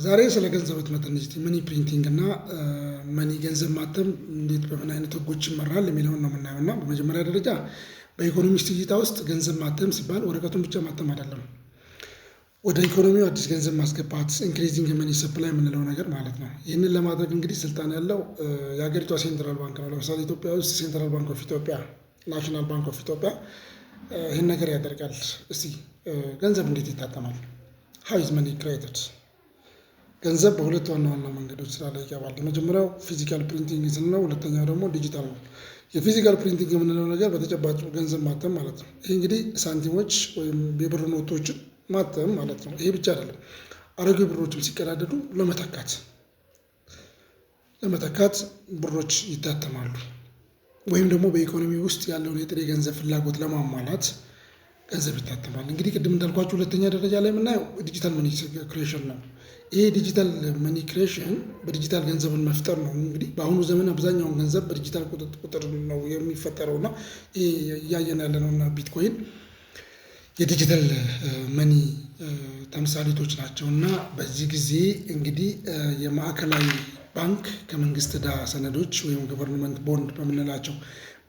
ዛሬ ስለ ገንዘብ ህትመት፣ money printing እና money ገንዘብ ማተም እንዴት በምን አይነት ህጎች ይመራል የሚለውን ነው የምናየው። እና በመጀመሪያ ደረጃ በኢኮኖሚስት እይታ ውስጥ ገንዘብ ማተም ሲባል ወረቀቱን ብቻ ማተም አይደለም። ወደ ኢኮኖሚው አዲስ ገንዘብ ማስገባት፣ increasing money supply የምንለው ነገር ማለት ነው። ይህንን ለማድረግ እንግዲህ ስልጣን ያለው የሀገሪቷ central bank ነው። ለምሳሌ ኢትዮጵያ ውስጥ Central Bank of Ethiopia፣ National Bank of Ethiopia ይህን ነገር ያደርጋል። እስቲ ገንዘብ እንዴት ይታተማል? How is money created? ገንዘብ በሁለት ዋና ዋና መንገዶች ስራ ላይ ይገባል። የመጀመሪያው physical printing ስንለው፣ ሁለተኛው ደግሞ ዲጂታል ነው። የ physical printing የምንለው ነገር በተጨባጭ ገንዘብ ማተም ማለት ነው። ይህ እንግዲህ ሳንቲሞች ወይም የብር ኖቶችን ማተም ማለት ነው። ይሄ ብቻ አይደለም። አሮጌ ብሮችም ሲቀዳደዱ ለመተካት ብሮች ይታተማሉ። ወይም ደግሞ በኢኮኖሚ ውስጥ ያለውን የጥሬ ገንዘብ ፍላጎት ለማሟላት ገንዘብ ይታተማል። እንግዲህ ቅድም እንዳልኳችሁ ሁለተኛ ደረጃ ላይ የምናየው digital money creation ነው። ይሄ digital money creation በዲጂታል ገንዘብን መፍጠር ነው። እንግዲህ በአሁኑ ዘመን አብዛኛውን ገንዘብ በዲጂታል ቁጥር ነው የሚፈጠረው እና ይሄ እያየን ያለነው እና ቢትኮይን የ digital money ተምሳሌቶች ናቸው። እና በዚህ ጊዜ እንግዲህ የማዕከላዊ ባንክ ከመንግስት ዕዳ ሰነዶች ወይም government bond በምንላቸው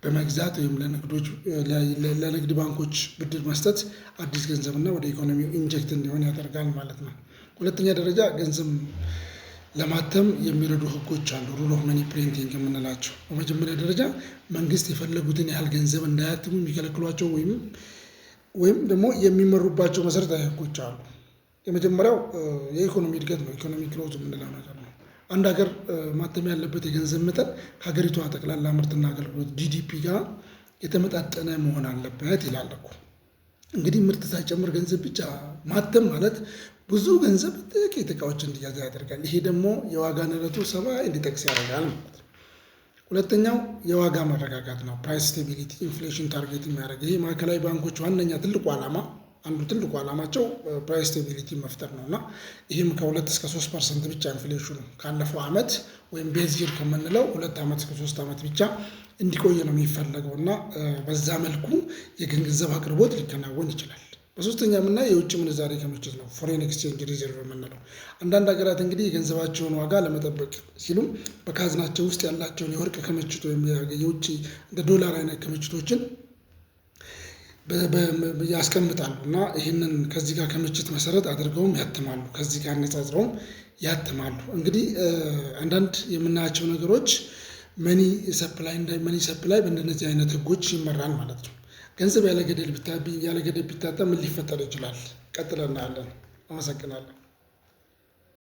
በመግዛት ወይም ለንግዶች ለንግድ ባንኮች ብድር መስጠት አዲስ ገንዘብና ወደ ኢኮኖሚው inject እንዲሆን ያደርጋል ማለት ነው። ሁለተኛ ደረጃ ገንዘብ ለማተም የሚረዱ ህጎች አሉ፣ rule of money printing የምንላቸው። በመጀመሪያ ደረጃ መንግስት የፈለጉትን ያህል ገንዘብ እንዳያትሙ የሚከለክሏቸው ወይም ደግሞ የሚመሩባቸው መሰረታዊ ህጎች አሉ። የመጀመሪያው የኢኮኖሚ እድገት ነው። Economic growth የምንለው ነገር ነው። አንድ ሀገር ማተም ያለበት የገንዘብ መጠን ከሀገሪቷ ጠቅላላ ምርትና አገልግሎት GDP ጋር የተመጣጠነ መሆን አለበት ይላል እኮ። እንግዲህ ምርት ሳይጨምር ገንዘብ ብቻ ማተም ማለት ብዙ ገንዘብ ጥቂት እቃዎች እንዲገዛ ያደርጋል። ይሄ ደግሞ የዋጋ ንረቱ ሰማይ እንዲጠቅስ ያደርጋል ማለት ነው። ሁለተኛው የዋጋ መረጋጋት ነው። Price stability፣ inflation target የሚያደርግ። ይሄ ማዕከላዊ ባንኮች ዋነኛ ትልቁ ዓላማ፣ አንዱ ትልቁ ዓላማቸው price stability መፍጠር ነው። እና ይህም ከ2 እስከ 3% ብቻ inflation ኑ ካለፈው ዓመት ወይም base year ከምንለው 2 ዓመት እስከ 3 ዓመት ብቻ እንዲቆይ ነው የሚፈለገው እና በዛ መልኩ የገንዘብ አቅርቦት ሊከናወን ይችላል። በሶስተኛ የምናየው የውጭ ምንዛሬ ክምችት ነው፣ foreign exchange reserve የምንለው። አንዳንድ ሀገራት እንግዲህ የገንዘባቸውን ዋጋ ለመጠበቅ ሲሉም በካዝናቸው ውስጥ ያላቸውን የወርቅ ክምችት ወይም የውጭ እንደ ዶላር አይነት ክምችቶችን ያስቀምጣሉ እና ይህንን ከዚህ ጋር ክምችት መሰረት አድርገውም ያትማሉ። ከዚህ ጋር አነጻጽረውም ያትማሉ። እንግዲህ አንዳንድ የምናያቸው ነገሮች money supply በእንደነዚህ አይነት ህጎች ይመራል ማለት ነው። ገንዘብ ያለ ገደብ ቢታተም ምን ሊፈጠር ይችላል? ቀጥለን እናያለን። አመሰግናለሁ።